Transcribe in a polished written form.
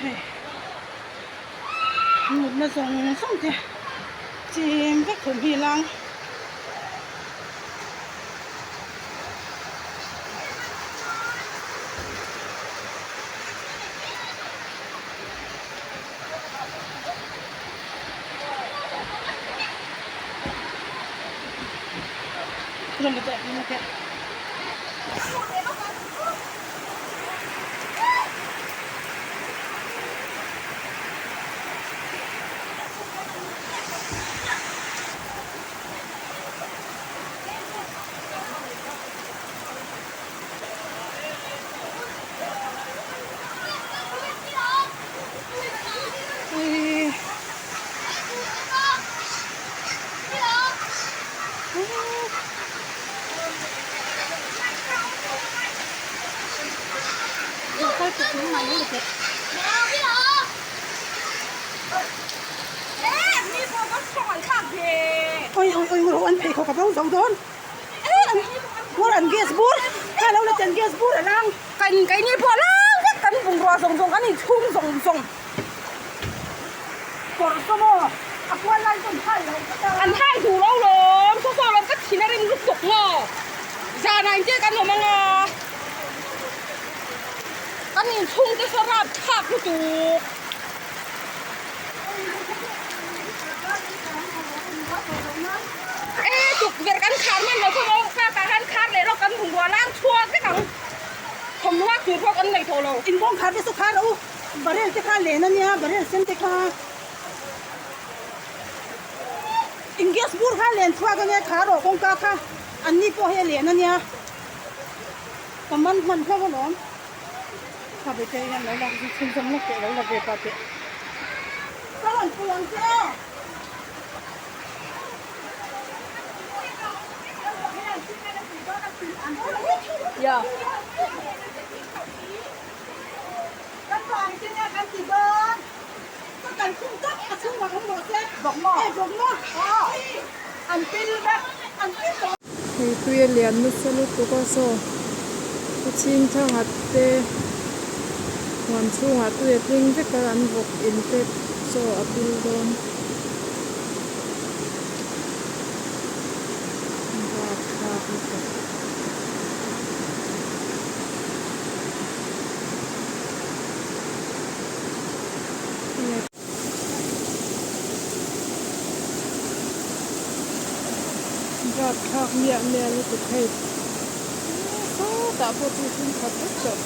Hei mutna zawng zawng te chim vek thawm hi lang. Oi oi oi ro an pheikhawk a bo zo dawn bur an gas bur kha lo la chen gas bur a lang kan keini pawh lang vek kan bungrua zawng zawng kan inchhung zawng zawng kawr saw maw a kual lai chu an hai lo tlat a an hai duh lo lawm saw saw lawm ka thin a rim lutuk maw zanah inche kan awm anga kan inchhung te saw rap thlak lutuk. E tukverh kan khar hman lo kha maw ka tah khan khar leh lawk kan bungrua lang chhuak vek ang thawmhnaw tur pawh kan nei tawh lo. In bawng khar te chu khar rawh u barrel te kha len a nia barrel sen te kha in gas bur kha len chhuak a nia khar rawh kawngka kha an ni pawh hi a len a nia ka man hman hlauh alawm. Kha ve te hian lo lak zui chhun zawng lawk teh lo la ve pah teh. Ka rawn pui ang che aw. Ya. Kan pa ang che nia kan ti dawn. Ka kan khum tak a chhungah awm rawh se. Bawk maw? Eh bawk maw? An pil vek. An pil tawh. Thei tui a lian nasa lutuk a saw a chhing thangah te huan chhungah tui a tling vek a an vawk in te chaw a pil dawn rapthlak lutuk. Rapthlak miah miah lutuk hei sawtah pawh chu thil khat vek tawh.